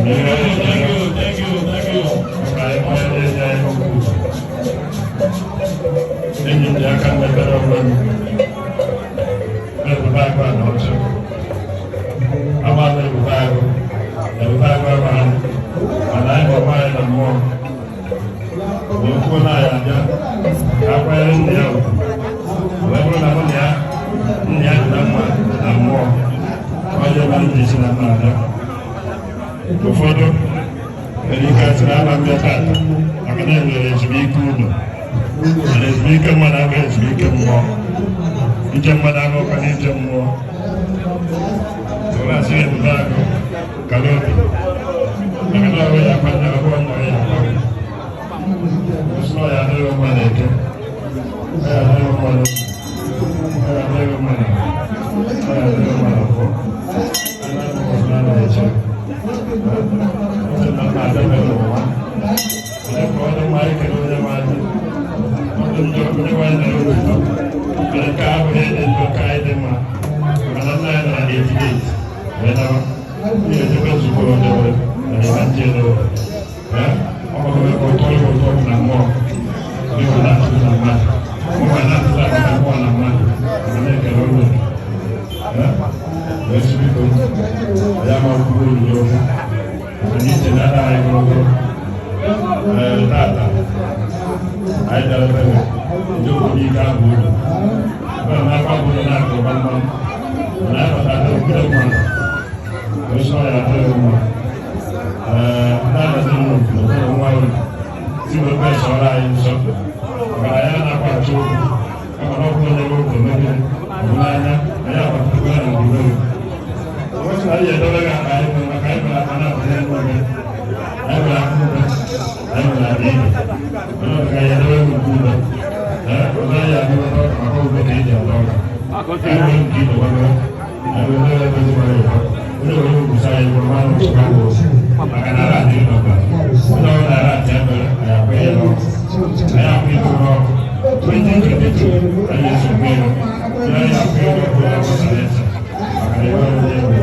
Yeah. Aka m mepere onwe m Ebube Agụ a na ọchị ama m Ebube Agụ, Ebube Agụ amaghị m, mana anyị bụ nwaanyị na mmụọ wee kwuo na ya abịa ka a kwanyere nna ya ugwu, wee bụrụ na mụ na ya, nna ya dị na mma na mmụọ. Onye mere ji si na mma abịa. Ụfọdụ nwere ike asị na ama mbịa tata maka na enwere ezumike ụlọ, mana ezumike mmadụ abụghị ezumike mmụọ. Ije mmadụ abụghịkwa na ije mmụọ. Were asị Ebube Agụ kara obi, maka na ọrụ ya akwa nna, ọrụ nna ya akwa. Usoro ya adịghị mma na eke, ya adịghị mma na ya adịghị mma na ya adịghị mma na afọ anaghị na-eche na mma adịghị n'ụwa. Onye ka ọ dị mma ikele onye nwe anyị. Ọ dị njọ, onye nwe anyị nara otuto, mana nke a abụghị ịdị njọ ka anyị dị mma, maka na nna anyị nara 88 wee naba ihe ejebe nzukọ o debere na ebe ndị edewere. Ọ bụrụ ebe ụtọ ịbụ ụtọ bụ na mmụọ ịbụ na atụrụ na mmadụ, ụmụ na-atụrụ akụ na mmụọ na mmadụ ma na-ekele ụlọ wee sị biko ya ma kwuo olulu okwu maka na iche na anyị ogologo. Ee, tata anyị bịara ebe ndị obodo ike ahụ uru ebe na akwa bụ na-akụ gbamgbam, mana anyị batara obodo mmadụ wee sọ ya adịghị mma. Ee, na-adazi nnukwu n'okpuru nwa uru si wee kwe sọrọ anyị nsọ, maka na ya na-akwa achọ okwu, kama na ọ bụrụ onye nwoke megide ọ bụ n'anya anyị agbapụtago ya na gburugburu. Ọ sị na anyị edobe gị akpa anyị nwere, maka anyị nwere akpa na-abanye n'oge anyị nwere akpa ube, anyị nwere akpa ibe, mana ọ ka anyị edobe gị ugwu ube. Ee, ọzọ anyị adịghị ọka maka ube ka eji ata ọka. Anyị nwere nke idobe, anyị nwere ebe ezigbo ya onye were ugwu anyị gwụrụ mmanụ nchekwa bụ maka na ara adịghị n'ọba onye ọbụla ara adị emere anyị akwa ya n'ọkụ, anyị akwa iko n'ọkụ. 2022 anyị esogbu ego ya, anyị akwa ego bụ ọkụ silencer, maka na ebe onye ebe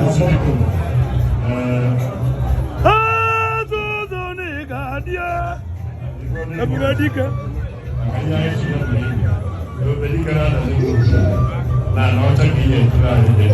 esi biko. Ebube dike. Maka ihe anyị si n'obi ebube dike na-adazi na na ọcha ka ihe eturu anyị dị.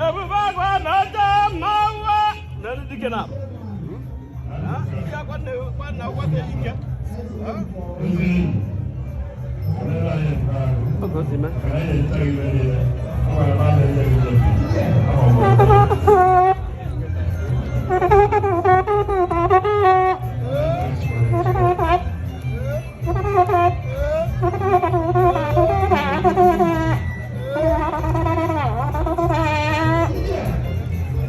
Ebube agụ na-eje mmanwụ na dike na Ndị enyi, elere anyị ebube agụ maka na anyị na-ete iwe niile. Ọ gwara m a na-enye gị obi ama m.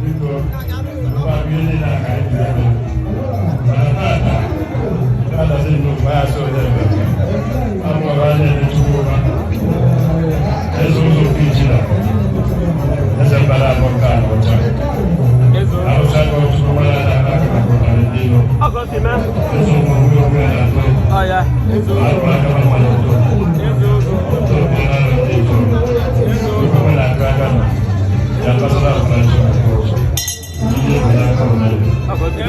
Biko, ngwa ihe niile a ka anyị ji ebe, mana tata na-adazi nnukwu anyị asị onye ebe abụọ a na-eme chukwu ụma eze ụzọ nke ijila eze mbara abụọ nke ala ọcha arụcha gị ọtụtụ mmadụ a na-akpa aka maka ụtarị ndị iro eze ụmụ nwoke onwe na atụ arụ aka na mmadụ otu obi na arụ ndị ito biko nwe na-akụ aka nọ ya ambassador of friendship and culture ndị Igbo n'aka ụnyaahụ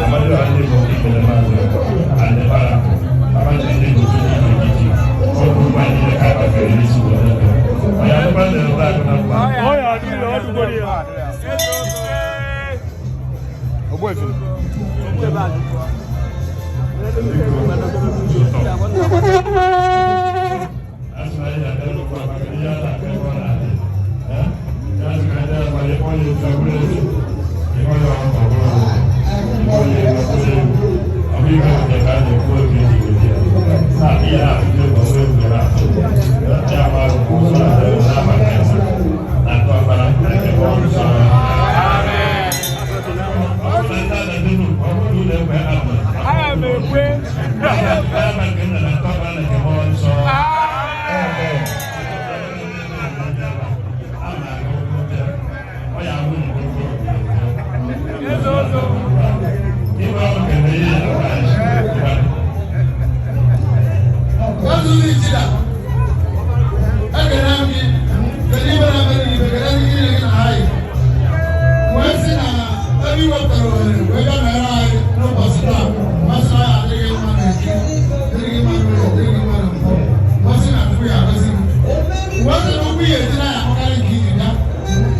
mmadụ a ndị Igbo nke ikele maazị Adebara abaji ndị Igbo tụrụ igwe gidi ọ bụ mgbe anyị niile ka a gafere n'isi wee ebe onye adịkwa ndị ebe agụ na mkpa. Ọ ya adị ọ dụgoro ya. Ogbuefi. Asị na anyị abịa n'ụwa maka ihe a na-akọ ebe ọ na-adị. Ya sị ka anyị amalị ịkpọ ya etu ọ bụrụ etu, ịkpọ ya ọrụ ọ bụrụ ọrụ, ịkpọ ya egwu ọ bụrụ egwu. Ọ bụ ihe weta ka a na-ekwu oge eji weta ya. Na ihe na-atụ egwu ọ bụrụ egwu na-atụ. Ya ma ụzọ na-adịrị n'abalị eze na nke ọkpara na nke mmụọ nsọ. Ọ bụrụ na ndị a na-adị n'ụwa, ọ bụrụ na ụlọ egwu ya na-abụ. Aga m ekwe. N'abalị nke nna na nke ọkpara na nke mmụọ nsọ. wetara ohere wee bịa mere anyị n'ụbọchị taa. Mmasị na ya adịghị mma na eke, dịrị gị mma n'oye, dịrị gị mma na nkwọ. Mmasị na Chukwu ya agọzi gị. Mmasị na ụkwụ ya eti na ya akpọkarị nke iji bịa.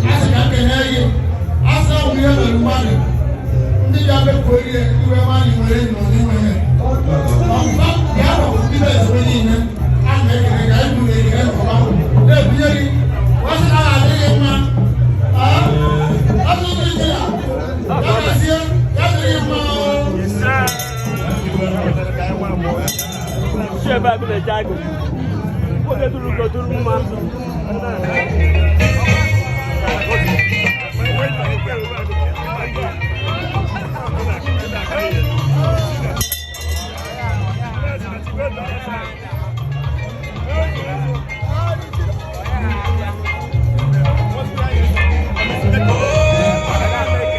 A sị ka m kenee gị. A sị na ọ bụ ihe mere mmadụ. Ndị bịa bepụ ihe iwe mmadụ nwere enyi ma ọ na-enweghị. Ọmụma ya bụ ndị be ezebe niile. A na-ekele ka anyị buru ekele ọma na-ebunye gị. Mmasị na ya adịghị mma. Ọtụtụ ndị ya. Ya gazie, ya dịrị mma o. Si ebe a na-eje agụ. Nwoke duru ugo duru mma.